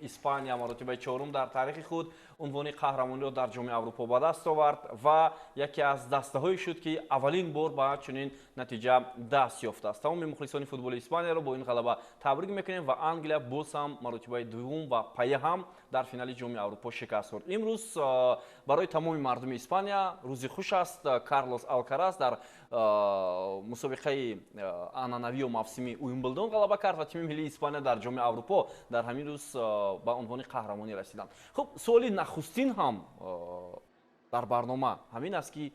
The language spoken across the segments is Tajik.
Испания маротибаи чорум дар таърихи худ унвони қаҳрамониро дар Ҷоми Аврупо ба даст овард ва яке аз дастаҳое шуд, ки аввалин бор ба чунин натиҷа даст ёфтааст. Тамоми мухлисони футболи Испанияро бо ин ғалаба табрик мекунем ва Англия боз ҳам маротибаи дуввум ва паяҳам дар финали Ҷоми Аврупо шикаст хӯрд. Имрӯз барои тамоми мардуми Испания рӯзи хуш аст. Карлос Алкарас дар мусобиқаи анъанавию мавсимии Уимблдон ғалаба кард ва тими миллии Испания дар Ҷоми Аврупо дар ҳамин рӯз ба унвони қаҳрамонӣ расиданд. Хуб, суоли нахустин ҳам дар барнома ҳамин аст, ки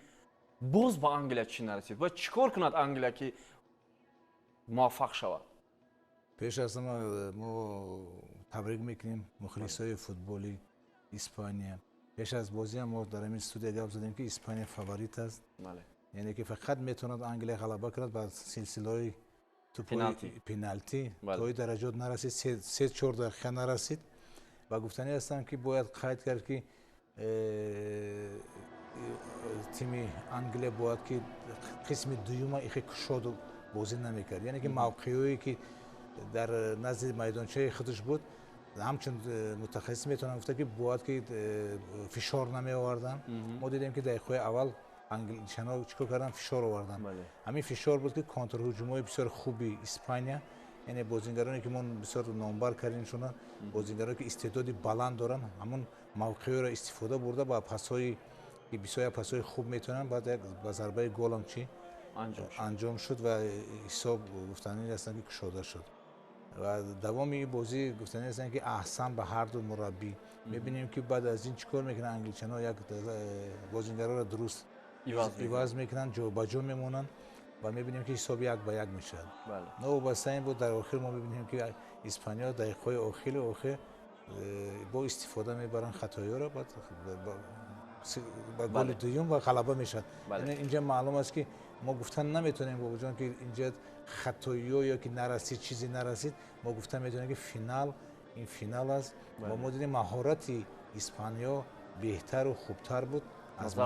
боз ба Англия чӣ нарасид? Бояд чӣ кор кунад Англия, ки муваффақ шавад? Пеш аз ҳама мо табрик мекунем мухлисои футболи Испания. Пеш аз бозиам мо дар ҳамин студия гап задем, ки Испания фаворит аст, яъне ки фақат метавонад Англия ғалаба кунад ба силсилаҳои тӯпҳои пеналти. То ин дараҷот нарасид, 3-4 дақиқа нарасид. Ва гуфтанӣ ҳастам, ки бояд қайд кард, ки тими Англия бояд ки қисми дуюма ихе кушоду бозӣ намекард, яъне ки мавқеъое, ки дар назди майдончаи худаш буд, ҳамчун мутахассис метавонам гуфта, ки бояд ки фишор намеоварданд. Мо дидем, ки дақиқаҳои аввал англичано чӣ кор карданд? Фишор оварданд. Ҳамин фишор буд, ки контрҳуҷумҳои бисёр хуби Испания, яъне бозингароне, ки мо бисёр номбар кардем шуна, бозингароне, ки истеъдоди баланд доранд, ҳамон мавқеъро истифода бурда, ба пасҳои ки бисёр пасҳои хуб метавонанд, баъд як ба зарбаи голам чӣ анҷом шуд ва ҳисоб, гуфтанӣ ҳастанд, ки кушода шуд. Ва давоми ин бозӣ, гуфтанӣ ҳастанд, ки аҳсан ба ҳарду мураббӣ. Мебинем, ки баъд аз ин чӣ кор мекунанд англичано: як бозингароро дуруст иваз мекунанд, ҷобаҷо мемонанд ва мебинем, ки ҳисоб 1-1 мешавад. Новобаста ин буд, дар охир мо мебинем, ки испаниё дақиқаҳои охири охир бо истифода мебаранд хатоиёро, баъд ба голи дуюм ва ғалаба мешавад. Инҷа маълум аст, ки мо гуфтан наметавонем, бобоҷон, ки инҷа хатоиё ё ки нарасид, чизе нарасид. Мо гуфта метавонем, ки финал ин финал аст ва мо дидем, маҳорати испаниё беҳтару хубтар буд аз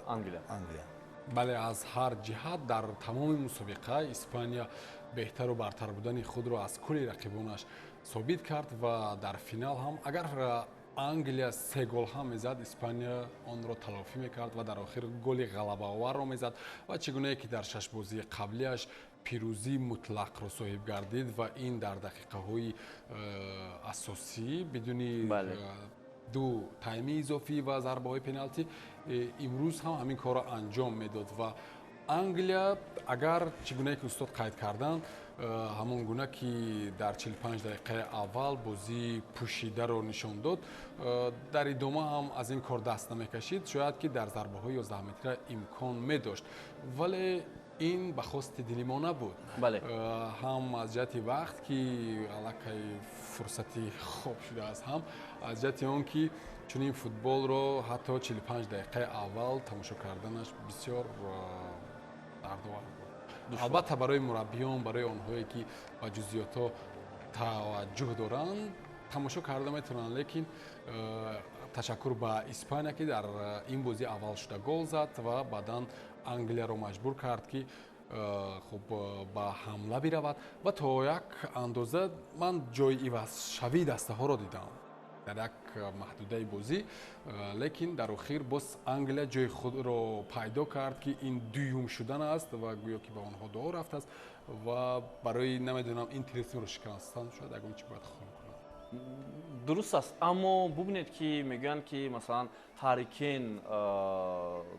Англия. Англия. Бале, аз ҳар ҷиҳат дар тамоми мусобиқа Испания беҳтару бартар будани худро аз кулли рақибонаш собит кард ва дар финал ҳам агар Англия се гол ҳам мезад, Испания онро талофӣ мекард ва дар охир голи ғалабаоварро мезад. Ва чӣ гунае ки дар шаш бозии қаблиаш пирӯзии мутлақро соҳиб гардид ва ин дар дақиқаҳои асосӣ, бидуни ду тайми изофӣ ва зарбаҳои пеналти, имрӯз ҳам ҳамин корро анҷом медод. Ва Англия агар, чӣ гунае ки устод қайд карданд, ҳамон гуна ки дар 45 дақиқаи аввал бозии пӯшидаро нишон дод, дар идома ҳам аз ин кор даст намекашид, шояд ки дар зарбаҳои 11 метра имкон медошт, вале ин ба хости дили мо набуд. Ҳам аз ҷиҳати вақт, ки аллакай фурсати хоб шудааст, ҳам аз ҷиҳати он ки чунин футболро ҳатто 45 дақиқаи аввал тамошо карданаш бисёр дардовар буд. Албатта, барои мураббиён, барои онҳое, ки ба ҷузъиётҳо таваҷҷӯҳ доранд, тамошо карда метавонанд, лекин ташаккур ба Испания, ки дар ин бозӣ аввал шуда гол зад ва баъдан Англияро маҷбур кард, ки хуб ба ҳамла биравад. Ва то як андоза ман ҷои ивазшавии дастаҳоро дидам дар як маҳдудаи бозӣ, лекин дар охир боз Англия ҷои худро пайдо кард, ки ин дуюм шудан аст ва гӯё ки ба онҳо дуо рафтааст. Ва барои, намедонам, ин тилисмро шикастан шояд ягон чи бояд хун кунад. Дуруст аст, аммо бубинед, ки мегӯянд, ки масалан Ҳарри Кейн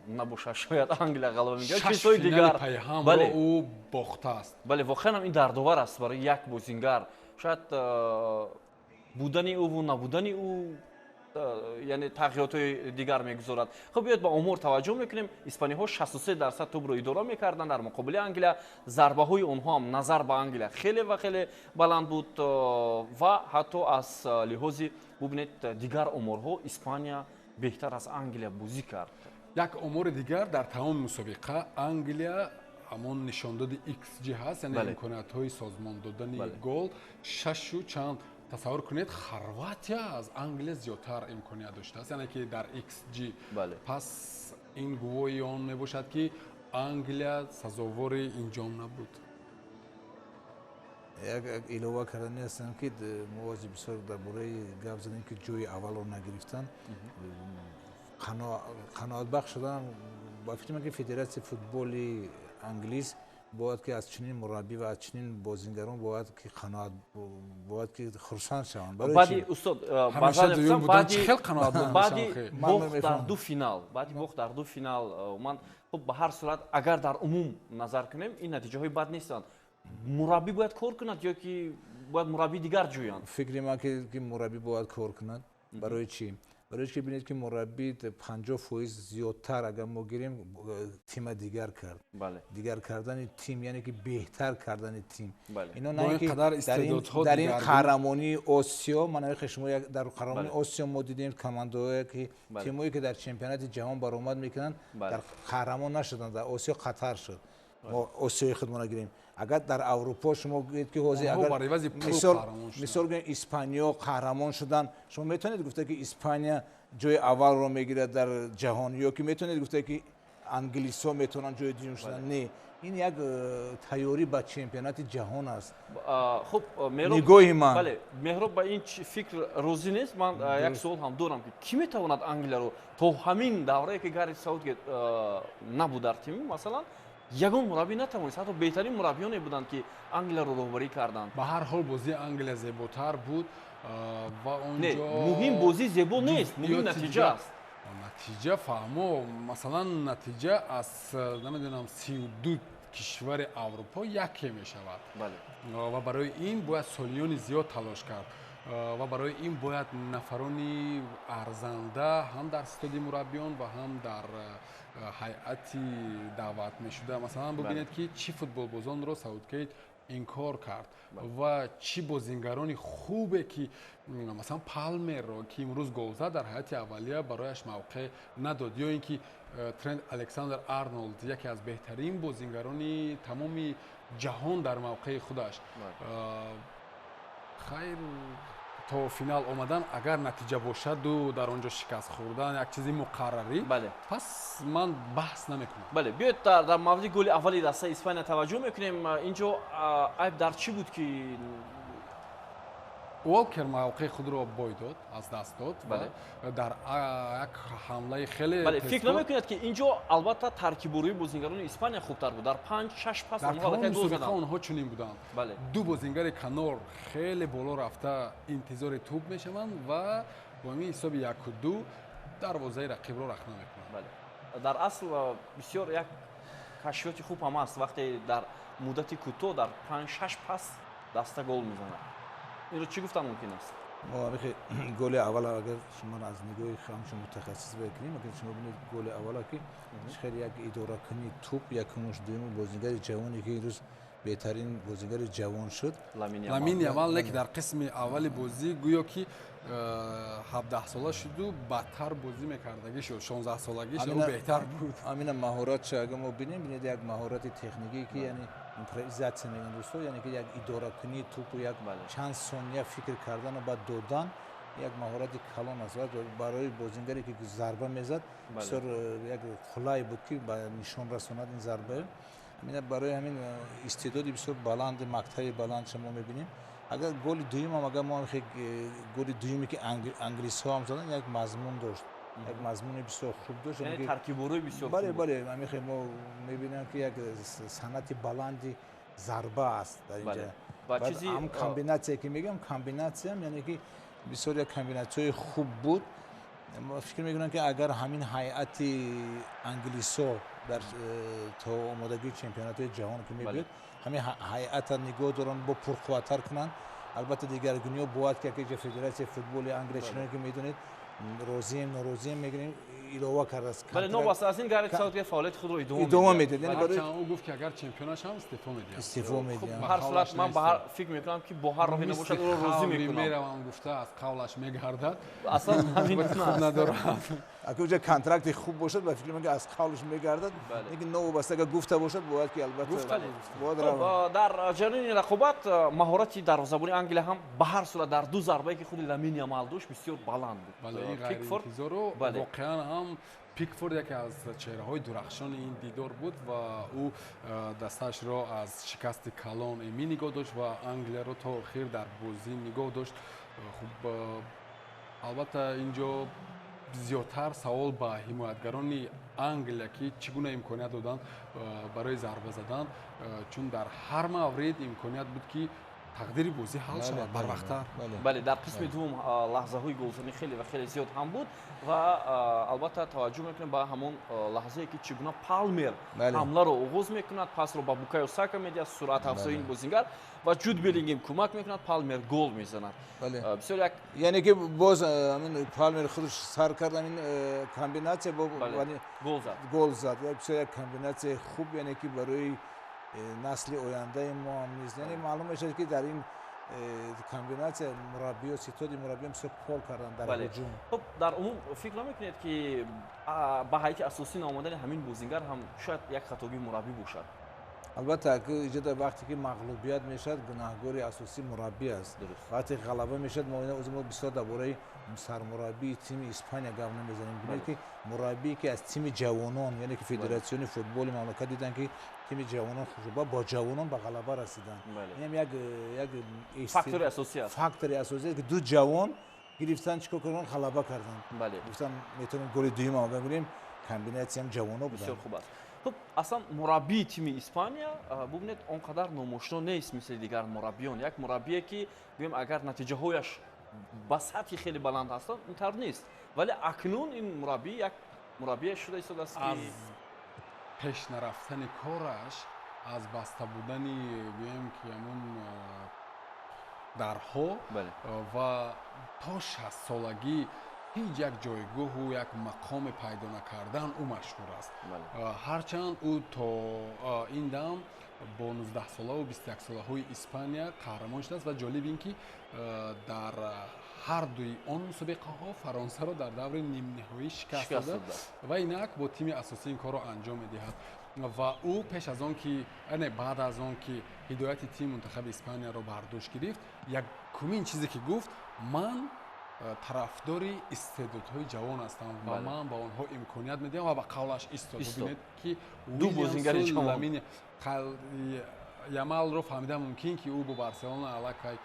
набошад, шояд Англия ғалаба мекард. Чизҳои дигар пайҳамро ӯ бохтааст. Бале, воқеан ҳам ин дардовар аст барои як бозингар. Шояд будани ӯву набудани ӯ, яъне тағйиротҳои дигар мегузорад. Хуб, биёед ба омор таваҷҷӯҳ мекунем. Испаниҳо 63% тӯбро идора мекарданд дар муқобили Англия. Зарбаҳои онҳо ҳам назар ба Англия хеле ва хеле баланд буд ва ҳатто аз лиҳози, бубинед, дигар оморҳо Испания беҳтар аз Англия бозӣ кард. Як омори дигар: дар тамоми мусобиқа Англия ҳамон нишондоди xG ҳаст, яъне имкониятҳои созмон додани гол, шашу чанд. Тасаввур кунед, Хорватия аз Англия зиёдтар имконият доштааст, яъне ки дар xG. Пас ин гувоҳи он мебошад, ки Англия сазовори ин ҷом набуд. Як илова кардани ҳастам, ки мо ози бисёр дар бораи гап задем, ки ҷои аввалро нагирифтан, қаноатбахш шудан. Ба фикри ман, ки Федератсияи футболи Англис бояд ки аз чунин мураббӣ ва аз чунин бозингарон бояд ки қаноат, бояд ки хурсанд шаванд. Баъди, устод, баъди бохт дар ду финал, баъди бохт дар ду финал, ман, хуб, ба ҳар сурат, агар дар умум назар кунем, ин натиҷаҳои бад нестанд. Мураббӣ бояд кор кунад ё ки бояд мураббии дигар ҷӯянд? Фикри ман, ки мураббӣ бояд кор кунад. Барои чӣ? Барои ки бинед, ки мураббӣ 50% зиёдтар, агар мо гирем, тима дигар кард. Дигар кардани тим, яъне ки беҳтар кардани тим. Ино на ки дар ин қаҳрамонии Осиё, ман шумо дар қаҳрамонии Осиё мо дидем, командаое ки, тимое ки дар чемпионати ҷаҳон баромад мекунанд, дар қаҳрамон нашуданд. Дар Осиё Қатар шуд. Мо Осиёи худмона гирем. Агар дар Аврупо шумо гӯед, ки ҳозир агар мисол гӯем, Испаниё қаҳрамон шуданд, шумо метавонед гуфта, ки Испания ҷои аввалро мегирад дар ҷаҳон, ё ки метавонед гуфта, ки англисҳо метавонанд ҷои дуюм шуданд? Не, ин як тайёрӣ ба чемпионати ҷаҳон аст. Хуб. Нигоҳи ман. Бале, Меҳроб ба ин фикр розӣ нест. Ман як суол ҳам дорам, ки кӣ метавонад Англияро то ҳамин даврае, ки Гарри Саутгейт набуд дар тими, масалан, ягон мураббӣ натавонист, ҳатто беҳтарин мураббиёне буданд, ки Англияро роҳбарӣ карданд. Ба ҳар ҳол, бозии Англия зеботар буд ва онҷо Муҳим бозӣ зебо нест, муҳим натиҷа аст. Натиҷа фаҳмо. Масалан, натиҷа аз, намедонам, 32 кишвари Аврупо яке мешавад ва барои ин бояд солиёни зиёд талош кард ва барои ин бояд нафарони арзанда ҳам дар стоди мураббиён ва ҳам дар ҳайати даъват мешуда. Масалан, бубинед, ки чӣ футболбозонро Саутгейт инкор кард ва чӣ бозингарони хубе, ки масалан Палмерро, ки имрӯз гол зад, дар ҳайати аввалия барояш мавқеъ надод, ё ин ки Тренд Александр Арнолд, яке аз беҳтарин бозингарони тамоми ҷаҳон дар мавқеи худаш. Хайр, то финал омадан агар натиҷа бошаду дар он ҷо шикаст хӯрдан як чизи муқаррарӣ, пас ман баҳс намекунам. Бале, биёед, дар мавриди голи аввали дастаи Испания таваҷҷӯҳ мекунем. Инҷо айб дар чӣ буд, ки Уолкер мавқеи худро бой дод, аз даст дод ва дар як ҳамлаи хеле Бале, фикр намекунед, ки инҷо албатта таркибурӯи бозингарони Испания хубтар буд? Дар панҷ шаш пас Дар тамоми мусобиқа онҳо чунин буданд. Ду бозингари канор хеле боло рафта интизори тӯб мешаванд ва бо ҳамин ҳисоби 1-2 дарвозаи рақибро рахна мекунанд. Дар асл бисёр як кашфиёти хуб ҳам аст, вақте дар муддати кӯтоҳ, дар панҷ шаш пас даста гол мезанад. Инро чӣ гуфтан мумкин аст? Голи аввал, агар шумо аз нигоҳи ҳамчун мутахассис бикунем, агар шумо бинед голи аввала, ки хеле як идоракунии тӯб, якумуш, дуюму бозингари ҷавоне, ки имрӯз беҳтарин бозингари ҷавон шуд. Ламин Ямал, не ки дар қисми аввали бозӣ гӯё ки 17сола шуду бадтар бозӣ мекардагӣ шуд, 16солагиш ӯ беҳтар буд. Амина маҳоратша агар мо бинем, бинед, як маҳорати техникӣ, ки яъне импровизатсия мегӯянд дӯсто, яъне ки як идоракунии тӯпу як чанд сония фикр кардану баъд додан, як маҳорати калон аст. Барои бозингаре, ки зарба мезад, бисёр як қулай буд, ки ба нишон расонад ин зарба. Барои ҳамин истеъдоди бисёр баланди, мактаби баландша мо мебинем. Агар голи дуюмам, агар мо голи дуюме, ки англисҳо ҳам заданд, як мазмун дошт, як мазмуни бисёр хуб дошт. Таркибурӯи бисёр. Бале, ҳамин мо мебинем, ки як санъати баланди зарба аст дар инҷа. Ҳам комбинатсия, ки мегӯям, комбинатсиям, яъне ки бисёр як комбинатсияи хуб буд. Фикр мекунам, ки агар ҳамин ҳайати англисҳо дар то омодагии чемпионатҳои ҷаҳон, ки мебиёд, ҳамин ҳайата нигоҳ доранд, бо пурқувваттар кунанд. Албатта, дигаргуниҳо бояд, ки якҷа Федератсияи футболи Англия, чуноне ки медонед, розием, норозием мегирем, илова кардааст. Бале, новобаста аз ин, Гарет Саутгейт фаъолияти худро идома медиҳад. Ӯ гуфт, ки агар чемпион шавам, истеъфо медиҳам. Истеъфо медиҳам. Ҳар сурат, ман ба ҳар фикр мекунам, ки бо ҳар роҳе набошад, ӯро розӣ мекунам. Меравам гуфта, аз қавлаш мегардад. Аслан ҳамин хуб надорад. Агар уҷа контракти хуб бошад, ба фикри ман, ки аз қавлаш мегардад. Лекин новобаста, агар гуфта бошад, бояд ки албатта бояд равад. Дар ҷараёни рақобат маҳорати дарвозабони Англия ҳам ба ҳар сурат дар ду зарбае, ки худи Ламин Ямал дошт, бисёр баланд буд. Пикфорд. Воқеан ҳам Пикфорд яке аз чеҳраҳои дурахшони ин дидор буд ва ӯ дастаашро аз шикасти калон эмин нигоҳ дошт ва Англияро то охир дар бозӣ нигоҳ дошт. Хуб, албатта, ин ҷо зиёдтар савол ба ҳимоятгарони Англия, ки чӣ гуна имконият доданд барои зарба задан, чун дар ҳар маврид имконият буд, ки тақдири бозӣ ҳал шавад барвақттар. Бале, дар қисми дуввум лаҳзаҳои голзанӣ хеле ва хеле зиёд ҳам буд ва албатта таваҷҷӯҳ мекунем ба ҳамон лаҳзае, ки чӣ гуна Палмер ҳамларо оғоз мекунад, пасро ба Букайо Сака медиҳад, суръатафзои ин бозингар ва Ҷуд Беллингем кӯмак мекунад, Палмер гол мезанад. Бисёр як Яъне ки боз ҳамин Палмер худаш сар кард ҳамин комбинатсия, гол зад. Гол зад. Бисёр як комбинатсияи хуб, яъне ки барои насли ояндаи мо ҳам нест. Яъне маълум мешавад, ки дар ин комбинатсия мураббиё, ситоди мураббиё бисёр кор карданд дар ҳуҷум. Хуб, дар умум фикр намекунед, ки ба ҳайати асосӣ наомадани ҳамин бозингар ҳам шояд як хатогии мураббӣ бошад? Албатта, иҷода вақте ки мағлубият мешавад, гунаҳгори асосӣ мураббӣ аст. Вақте ғалаба мешавад, мо бисёр дар бораи сармураббии тими Испания гап намезанем. Бинед, ки мураббие, ки аз тими ҷавонон, яъне ки федератсиони футболи мамлакат диданд, ки тими ҷавонон хушба, бо ҷавонон ба ғалаба расиданд. Инам як фактори асосӣ аст. Фактори асосӣ аст, ки ду ҷавон гирифтан, чӣ кор карданд? Ғалаба карданд. Гуфтан метавонем голи дуюм ам бигирем, комбинатсиям ҷавоно буданд. Бисёр хуб аст. Хуб, аслан мураббии тими Испания, бубинед, он қадар номошино нест мисли дигар мураббиён. Як мураббие, ки гӯем, агар натиҷаҳояш ба сатҳи хеле баланд ҳастанд, ин тавр нест, вале акнун ин мураббӣ як мураббие шуда истодааст, ки аз пеш нарафтани кораш, аз баста будани, гӯем ки, ҳамун дарҳо ва то 60-солагӣ ҳеҷ як ҷойгоҳу як мақоме пайдо накардан ӯ машҳур аст. Ҳарчанд ӯ то ин дам бо 19-солаву 21-солаҳои Испания қаҳрамон шудааст ва ҷолиб ин ки дар ҳар дуи он мусобиқаҳо Фаронсаро дар даври нимниҳоӣ шикаст дода ва инак бо тими асосӣ ин корро анҷом медиҳад. Ва ӯ пеш аз он ки, не, баъд аз он ки ҳидояти тими мунтахаби Испанияро бар дӯш гирифт, якумин чизе ки гуфт: «Ман тарафдори истеъдодҳои ҷавон ҳастам ва ман ба онҳо имконият медиҳам», ва ба қавлаш истод. Бибинед, ки ду бозингари ҷавон. Ямалро фаҳмида мумкин, ки ӯ бо Барселона аллакай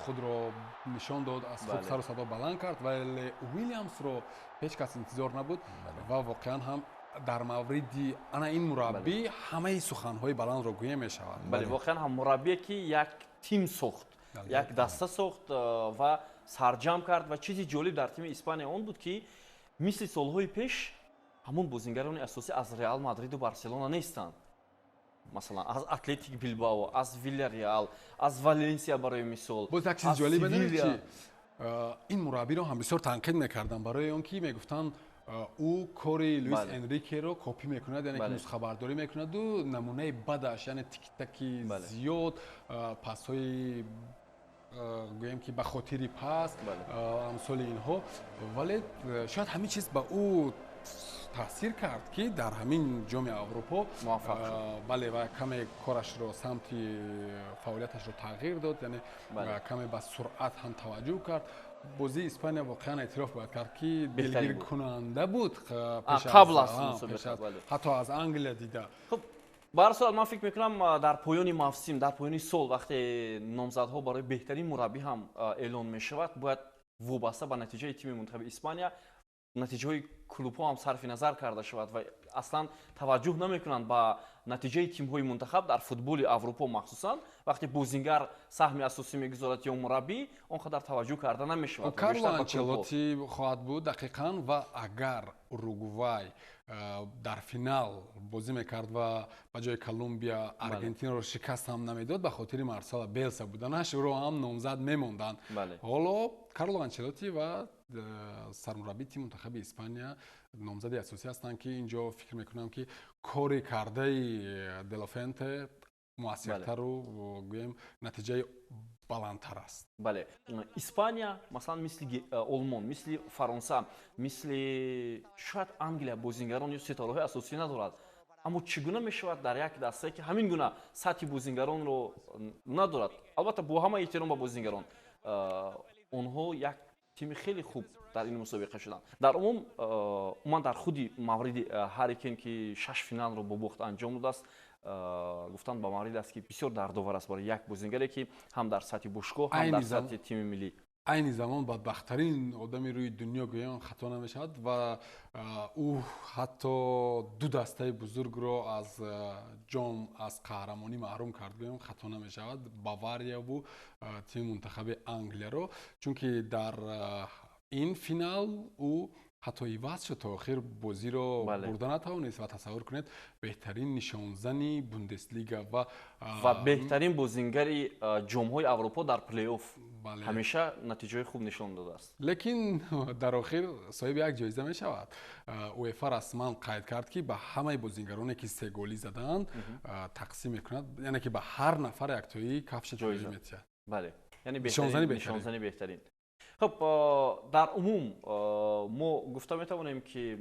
худро нишон дод, аз худ сару садо баланд кард, вале Уилямсро ҳеҷ кас интизор набуд. Ва воқеан ҳам дар мавриди ана ин мураббӣ ҳамаи суханҳои баландро гӯя мешавад. Бале, воқеан ҳам мураббие, ки як тим сохт, як даста сохт ва сарҷамъ кард. Ва чизи ҷолиб дар тими Испания он буд, ки мисли солҳои пеш ҳамон бозингарони асосӣ аз Реал Мадриду Барселона нестанд. Масалан, аз Атлетик Билбао, аз Вильяреал, аз Валенсия, барои мисол. Боз як чизи ҷолиб ки ин мураббиро ҳам бисёр танқид мекарданд барои он ки мегуфтанд, ӯ кори Луис Энрикеро копӣ мекунад, яъне ки нусхабардорӣ мекунаду намунаи бадаш, яъне тикитаки зиёд, пасҳои, гӯем ки, ба хотири пас, амсоли инҳо. Вале шояд ҳамин чиз ба ӯ таъсир кард, ки дар ҳамин Ҷоми Аврупо бале, ва каме корашро, самти фаъолияташро тағйир дод, яъне каме ба суръат ҳам таваҷҷӯҳ кард. Бозии Испания, воқеан эътироф бояд кард, ки дилгиркунанда буд. Қабл аз ҳатто аз Англия дида. Хуб, ба ҳар сурат, ман фикр мекунам, дар поёни мавсим, дар поёни сол, вақте номзадҳо барои беҳтарин мураббӣ ҳам эълон мешавад, бояд вобаста ба натиҷаи тими мунтахаби Испания натиҷаҳои клубҳо ҳам сарфи назар карда шавад. Ва аслан таваҷҷӯҳ намекунанд ба натиҷаи тимҳои мунтахаб дар футболи Аврупо, махсусан вақте бозингар саҳми асосӣ мегузорад ё мураббӣ, он қадар таваҷҷӯҳ карда намешавад. Карло Анчелотти хоҳад буд дақиқан. Ва агар Уругвай дар финал бозӣ мекард ва ба ҷои Колумбия Аргентинаро шикаст ҳам намедод, ба хотири Марсела Белса буданаш ӯро ҳам номзад мемонданд. Ҳоло Карло Анчелотти ва сармураббии тими мунтахаби Испания номзади асосӣ ҳастанд, ки ин ҷо фикр мекунам, ки кори кардаи Делафуэнте муассиртару, гӯем, натиҷаи баландтар аст. Бале, Испания, масалан, мисли Олмон, мисли Фаронса, мисли шояд Англия бозингарон ё ситораҳои асосӣ надорад. Аммо чӣ гуна мешавад дар як дастае, ки ҳамин гуна сатҳи бозингаронро надорад, албатта бо ҳама эҳтиром ба бозингарон, онҳо як Тими хеле хуб дар ин мусобиқа шуданд. Дар умум, умуман, дар худи мавриди Ҳарри Кейн, ки шаш финалро бо бохт анҷом додааст, гуфтан ба маврид аст, ки бисёр дардовар аст барои як бозингаре, ки ҳам дар сатҳи бошгоҳ, ҳам дар сатҳи тими миллӣ. Айни замон бадбахттарин одами рӯи дунё гӯям, хато намешавад. Ва ӯ ҳатто ду дастаи бузургро аз ҷом, аз қаҳрамонӣ маҳрум кард, гӯям, хато намешавад, Баварияву тими мунтахаби Англияро, чунки дар ин финал ӯ ҳатто иваз шуд, то охир бозиро бурда натавонист. Ва тасаввур кунед, беҳтарин нишонзани Бундеслига ва Ва беҳтарин бозингари ҷомҳои Аврупо дар плей-офф, ҳамеша натиҷаҳои хуб нишон додааст. Лекин дар охир соҳиби як ҷоиза мешавад. УЕФА расман қайд кард, ки ба ҳамаи бозингароне, ки сеголӣ задаанд, тақсим мекунад, яъне ки ба ҳар нафар яктои кафши ҷоиза метиҳад. Бале, яъне нишонзани беҳтарин. Хуб, дар умум мо гуфта метавонем, ки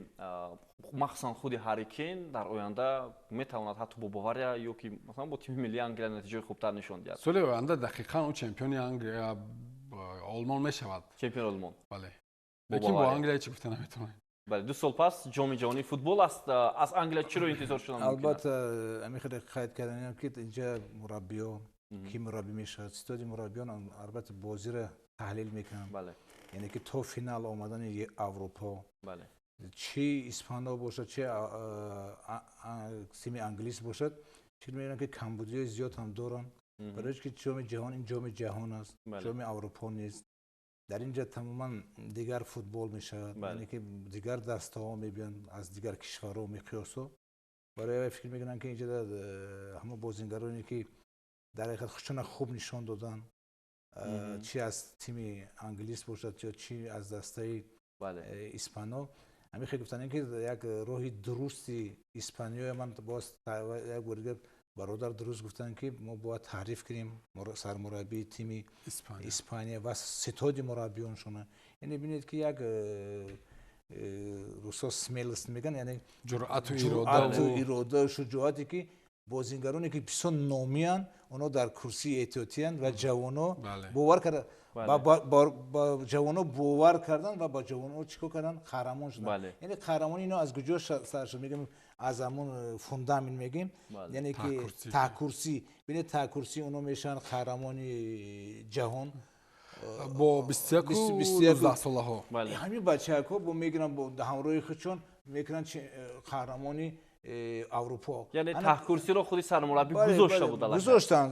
махсусан худи Ҳарри Кейн дар оянда метавонад ҳатто бо Бавария ё ки масалан бо тими миллии Англия натиҷаи хубтар нишон диҳад. Соли оянда дақиқан ӯ чемпиони Англия, Олмон мешавад. Чемпиони Олмон. Бале, лекин бо Англия чӣ гуфта наметавонем. Бале, 2 сол пас Ҷоми ҷаҳонии футбол аст. Аз Англия чиро интизор шудан мумкин аст? Албатта, ҳамин хеле қайд карданем, ки инҷа мураббиё, ки мураббӣ мешавад, ситоди мураббиён албатта бозиро таҳлил мекунанд, яъне ки то финал омадани Аврупо, чӣ испано бошад, чи тими англис бошад, фикр мекунам, ки камбудиҳои зиёд ҳам доранд, барои ки Ҷоми ҷаҳон ин Ҷоми ҷаҳон аст, Ҷоми Аврупо нест. Дар ин ҷа тамоман дигар футбол мешавад, яъне ки дигар дастаҳо мебиёнд аз дигар кишварҳо, миқёсҳо. Барои фикр мекунам, ки инҷа ҳама бозингароне, ки дар ҳақиқат худшона хуб нишон доданд, чи аз тими англис бошад ё чи аз дастаи испано, ҳамин хел гуфтанем, ки як роҳи дурусти испаниё. Ман боз як бори дигар, бародар дуруст гуфтанд, ки мо бояд таъриф кунем сармураббии тими Испания ва ситоди мураббионшона. Яъне бинед, ки як русо смелость мегӯянд, яъне ҷуръату ирода, шуҷоате, ки бозингароне, ки бисёр номиянд, онҳо дар курсии эҳтиётиянд ва ҷавоно бовар карда, ба ҷавоно бовар кардан ва ба ҷавоно чӣ кор кардан, қаҳрамон шудан. Яъне қаҳрамони ино аз куҷо сар шуд? Мегӯем, аз ҳамон фундамент мегӯем, яъне ки таҳкурсӣ. Бинед, таҳкурсӣ онҳо мешаванд қаҳрамони ҷаҳон. Бо 21-19 солаҳо. Ҳамин бачаҳако бо мегиранд, бо ҳамроҳи худшон мекунанд қаҳрамони Аврупо. Яъне таҳкурсиро худи сармураббӣ гузошта буд. Гузоштанд,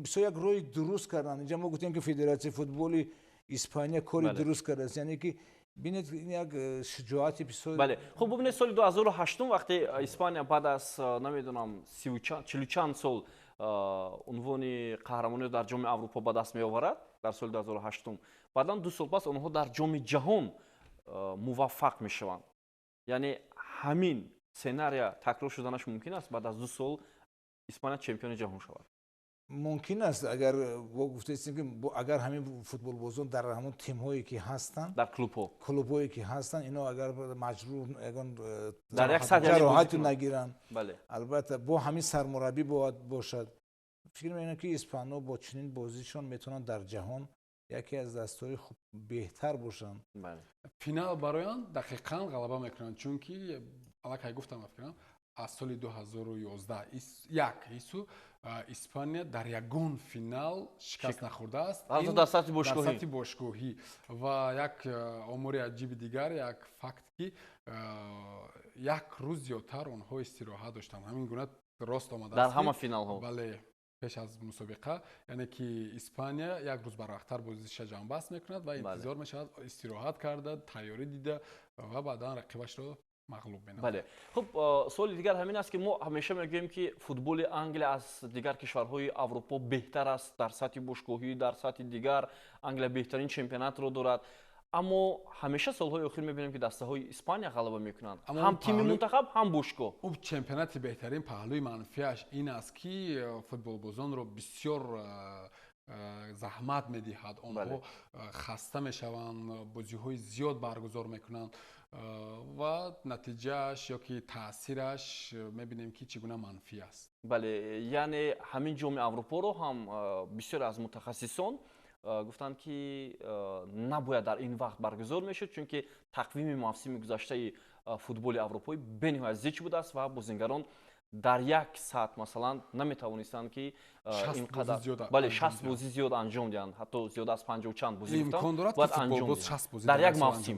бисёр як роҳи дуруст карданд. Инҷа мо гуфтем, ки Федератсияи футболи Испания кори дуруст кардааст, яъне ки бинед, ин як шуҷоати бисёр. Бале, хуб, бубинед, соли 2008, вақте Испания баъд аз, намедонам, чилу чанд сол унвони қаҳрамониро дар Ҷоми Аврупо ба даст меоварад дар соли 2008, баъдан 2 сол пас онҳо дар Ҷоми ҷаҳон муваффақ мешаванд. Яъне ҳамин сценария такрор шуданаш мумкин аст, баъд аз 2 сол Испания чемпиони ҷаҳон шавад? Мумкин аст, агар гуфтаистем, ки агар ҳамин футболбозон дар ҳамон тимҳое, ки ҳастанд, дар клубҳо, клубҳое, ки ҳастанд, ино агар маҷрӯҳ, ягон дар як сатҳ ҷароҳату нагиранд, албатта бо ҳамин сармураббӣ бояд бошад. Фикр мекунам, ки испано бо чунин бозишон метавонанд дар ҷаҳон яке аз дастаҳои хуб, беҳтар бошанд. Финал бароян дақиқан ғалаба мекунанд, чунки аллакай гуфтам, фикрам, аз соли 2011 як ису Испания дар ягон финал шикаст нахӯрдааст. Дар сатҳи бошгоҳӣ. Дар сатҳи бошгоҳӣ. Ва як омори аҷиби дигар, як факт, ки як рӯз зиёдтар онҳо истироҳат доштанд. Ҳамин гуна рост омадааст. Дар ҳама финалҳо. Бале, пеш аз мусобиқа, яъне ки Испания як рӯз барвақттар бозиша ҷамъбаст мекунад ва интизор мешавад истироҳат карда, тайёрӣ дида ва баъдан рақибашро мағлуб менамояд. Бале, хуб, суоли дигар ҳамин аст, ки мо ҳамеша мегӯем, ки футболи Англия аз дигар кишварҳои Аврупо беҳтар аст дар сатҳи бошгоҳӣ, дар сатҳи дигар Англия беҳтарин чемпионатро дорад, аммо ҳамеша солҳои охир мебинем, ки дастаҳои Испания ғалаба мекунанд, ҳам тими мунтахаб, ҳам бошгоҳ. Ӯ чемпионати беҳтарин паҳлӯи манфиаш ин аст, ки футболбозонро бисёр заҳмат медиҳад, онҳо хаста мешаванд, бозиҳои зиёд баргузор мекунанд ва натиҷааш ё ки таъсираш мебинем, ки чӣ гуна манфӣ аст. Бале, яъне ҳамин Ҷоми Аврупоро ҳам бисёре аз мутахассисон Гуфтанд, ки набояд дар ин вақт баргузор мешуд, чунки тақвими мавсими гузаштаи футболи аврупоӣ бениҳоят зич будааст ва бозингарон дар як сатҳ, масалан, наметавонистанд, ки ин қадар, бале, 60 бозӣ зиёд анҷом диҳанд, ҳатто зиёд аз панҷоҳу чанд бозӣ. Имкон дорад, ки футболбоз 60 бозӣ дар як мавсим?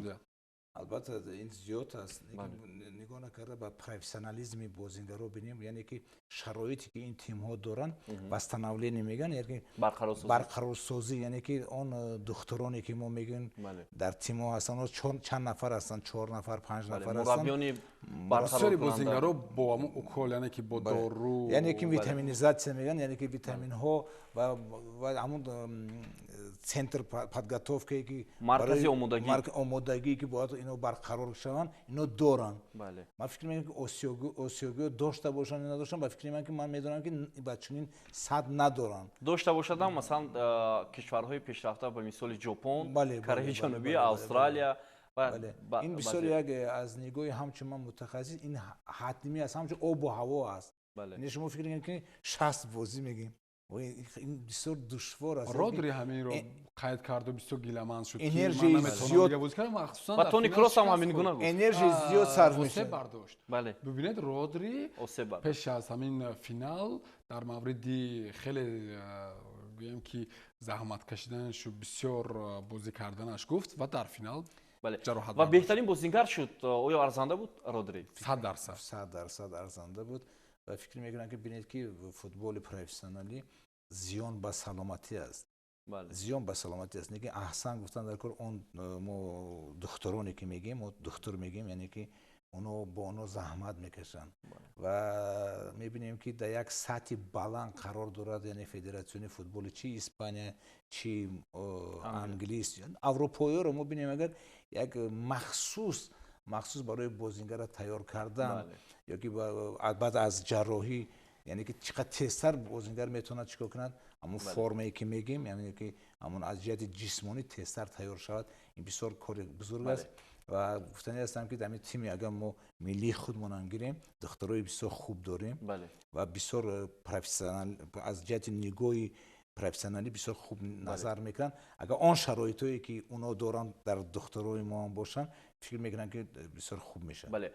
Албатта, ин зиёд аст. Нигоҳ накарда ба профессионализми бозингаро бинем, яъне ки шароите, ки ин тимҳо доранд, восстановление мегӯянд, барқарорсозӣ, яъне ки он духтуроне, ки мо мегӯем, дар тимҳо ҳастанд, чанд нафар ҳастанд, чор нафар, панҷ нафар ҳастанд. Бисёри бозингаро бо ҳамон укол, яъне ки бо дору. Яъне ки витаминизация мегӯянд, яъне ки витаминҳо ва ҳамон центр подготовка е, ки маркази омодагӣ. Омодагӣ, ки бояд ино барқарор шаванд, ино доранд. Ман фикр мекунам, ки осиёгиҳо дошта бошанд ё надошанд, ба фикри ман, ки ман медонам, ки ба чунин сатҳ надоранд. Дошта бошадам, масалан, кишварҳои пешрафта, ба мисоли Ҷопон, Кореяи Ҷанубӣ, Австралия. Ин бисёр як аз нигоҳи ҳамчун ман мутахассис, ин ҳатмӣ аст, ҳамчун обу ҳаво аст. Шумо фикр мекунед, ки 60 бозӣ мегӯем, ин бисёр душвор аст. Родри ҳаминро қайд карду бисёр гиламанд шуд. Энергияи зиёд. Ва Тони Кросс ҳам ҳамин гуна гуфт. Энергияи зиёд сарф мешавад. Бардошт. Бибинед, Родри пеш аз ҳамин финал дар мавриди хеле, гӯем ки, заҳмат кашиданашу бисёр бозӣ карданаш гуфт ва дар финал ҷароҳат. Ва беҳтарин бозингар шуд. Оё арзанда буд Родри? 100%. 100% арзанда буд. Ва фикр мекунам, ки бинед, ки футболи профессионалӣ зиён ба саломатӣ аст, зиён ба саломатӣ аст. Лекин аҳсан гуфтан дар кор, он мо духтуроне, ки мегӯем, мо духтур мегӯем, яъне ки оно бо оно заҳмат мекашанд ва мебинем, ки дар як сатҳи баланд қарор дорад, яъне федератсиони футболи чи Испания, чи Англис, аврупоиёро мо бинем, агар як махсус барои бозингара тайёр кардан ё ки баъд аз ҷарроҳӣ, яъне ки чӣ қадр тезтар бозингар метавонад чӣ кор кунад, ҳамон формае, ки мегӯем, яъне ки ҳамон аз ҷиҳати ҷисмонӣ тезтар тайёр шавад, ин бисёр кори бузург аст. Ва гуфтанӣ ҳастам, ки дар ҳамин тими, агар мо миллии худмонам гирем, духтарои бисёр хуб дорем ва бисёр профессионал, аз ҷиҳати нигоҳи профессионалӣ бисёр хуб назар мекунанд. Агар он шароитое, ки оно доранд, дар духтарои мо ҳам бошанд, фикр мекунам, ки бисёр хуб мешавад. Бале.